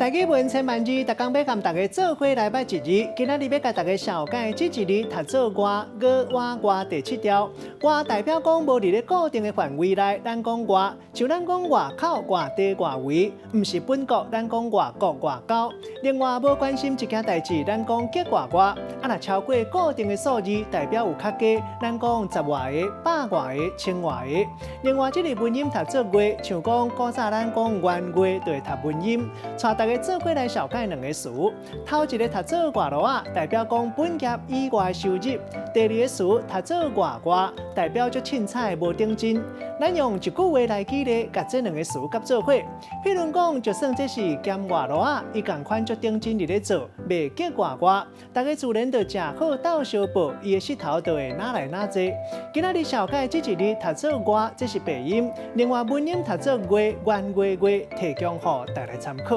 台語文千萬字，逐工欲共大家做伙來捌一字。今仔日欲共大家紹介這一字，讀做外，ㄍ ヤ外第七調。外代表講無佇咧固定的範圍內，咱講外。像咱講外口、外地、外圍，毋是本國，咱講外國、外交。另外無關心一件代誌，咱講激外外。啊，若超過固定的數字，代表有較加，咱講十外个、百外个、千外个。另外，這个文音讀做月，像講古早咱講元月，就會讀文音。帶大家做伙來紹介兩个詞，頭一个讀做外路仔，代表講本業以外收入；第二个詞讀做外外，代表足凊彩無認真。咱用一句話來舉例，共這兩个詞佮做伙。譬如講，就算這是兼外路仔，伊仝款足認真佇咧做，袂激外外，大家自然就誠好鬥相報，伊的勢頭就會愈來愈濟。今仔日紹介這一字讀做外，這是白音；另外文音讀做月，元月月，提供予大家參考。